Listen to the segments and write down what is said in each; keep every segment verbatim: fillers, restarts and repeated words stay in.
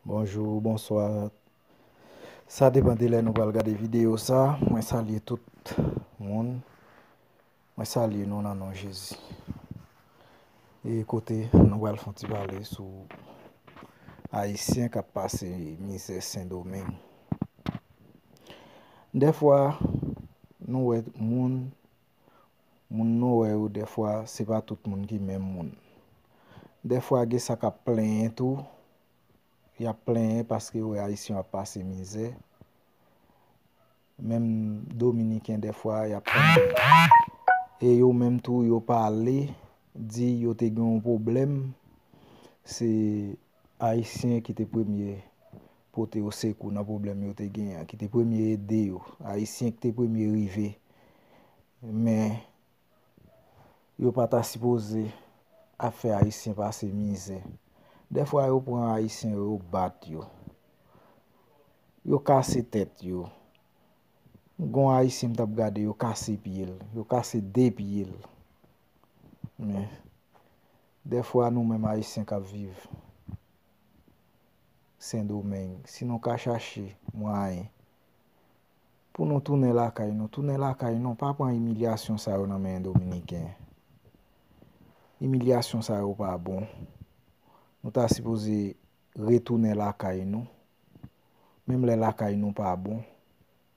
Bonjou, bonswa. Sa depann de lè nou pral gade videyo sa. Mwen salye tout moun. Mwen salye nou nan non Jezi. E kote nou pral fè yon ti pale sou Ayisyen k ap pase mizè Sendomeng. Dèfwa, nou wè moun, moun nou wè yo, dèfwa, se pa tout moun ki menm moun. Dèfwa, gen sa k ap plenyen tou, y ap plenyen paske yo wè Ayisyen yo ap pase mizè. Menm Dominiken, dèfwa, y ap plenyen. E yo menm tou, yo pale, di yo te gen yon pwoblèm. Se Ayisyen ki te premye pote yo sekou nan pwoblèm yo te genyen an, ki te premye ede yo. Ayisyen ki te premye rive. Men, yo pa ta sipoze ap fè Ayisyen pase mizè. Dèfwa, yo pran Ayisyen yo, yo bat yo. Yo kase tèt yo. Gon Ayisyen m t ap gade, yo kase pye l. Yo kase de pye l. Men, dèfwa, nou menm Ayisyen k ap viv Sendomeng, si nou ka chache mwayen pou nou tounen lakay nou, tounen lakay nou, pa pran imilyasyon sa yo nan men Dominiken. Imilyasyon sa yo pa bon. Nou ta sipoze retounen lakay nou. Menm lè lakay nou pa bon,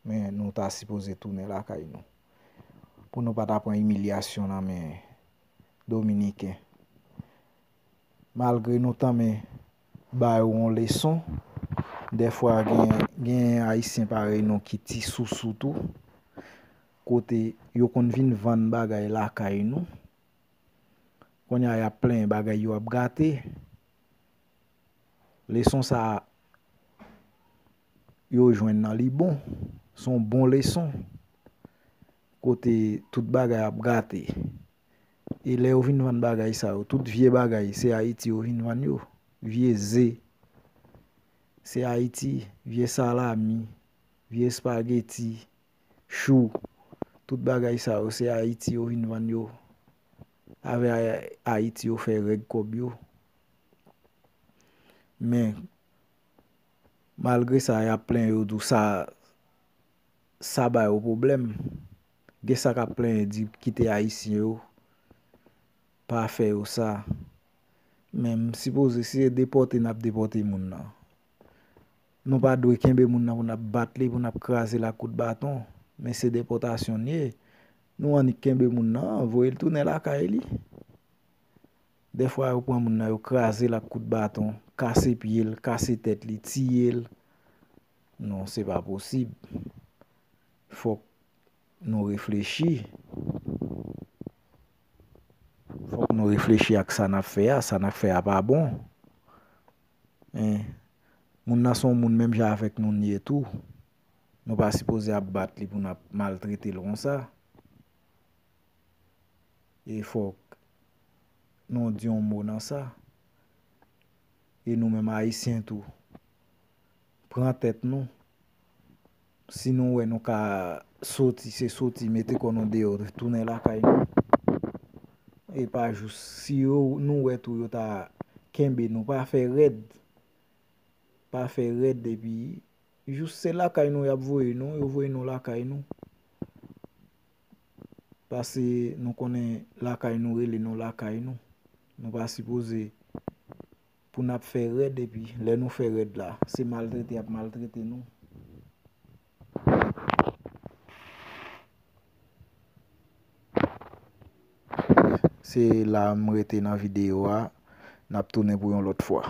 men nou ta sipoze tounen lakay nou. Pou nou pa ta pran imilyasyon nan men Dominiken. Malgre nou tanmen ba yo yon leson, dèfwa gen, gen Ayisyen parèy nou ki ti sousou tou, kote yo konn vin vann bagay lakay nou. Kounye a, y ap plenyen bagay yo ap gate. Leson sa a, yo jwenn nan li bon. Se yon bon leson. Kote tout bagay ap gate. E lè yo vin vann bagay sa yo, tout vye bagay, se Ayiti yo vin vann yo. Vye ze, se Ayiti. Vye salami, vye espageti, chou, tout bagay sa yo, se Ayiti yo vin vann yo. Avè Ay-, Ayiti yo fè règ kòb yo. Men, malgre sa, y ap plenyen yo di w sa, sa ba yo pwoblèm. Gen sa k ap plenyen di kite Ayisyen yo pa fè yo sa. Men m sipoze, si se depòte n ap depòte moun nan, nou pa dwe kenbe moun nan pou n ap bat li, pou n ap kraze l ak kout baton. Men se depòtasyon n ye. Nou annik kenbe moun nan, voye l tounen lakay li. Dèfwa, yo pran moun nan, yo kraze l ak kout baton, kase pye l, kase tèt li, tiye l. Non, se pa posib. Fòk nou reflechi. Fòk nou reflechi ak sa n ap fè a. Sa n ap fè a pa bon. En, moun nan se yon moun menm jan avèk nou n ye tou. Nou pa sipoze ap bat li pou n ap maltrete l konsa. E fòk nou di yon mo nan sa. E nou menm Ayisyen tou, pran tèt nou. Si nou wè nou ka soti, se soti, mete kò nou deyò, tounen lakay nou. E pa jous, si yo, nou wè tou yo ta kenbe nou, pa fè rèd. Pa fè rèd, epi jous se lakay nou y ap voye nou, yo voye nou lakay nou. Paske nou konnen lakay nou rele nou lakay nou. Nou pa sipoze pou n ap fè rèd, epi lè nou fè rèd la, se maltrete y ap maltrete nou. Se la m rete nan videyo a. N ap tounen pou yon lòt fwa.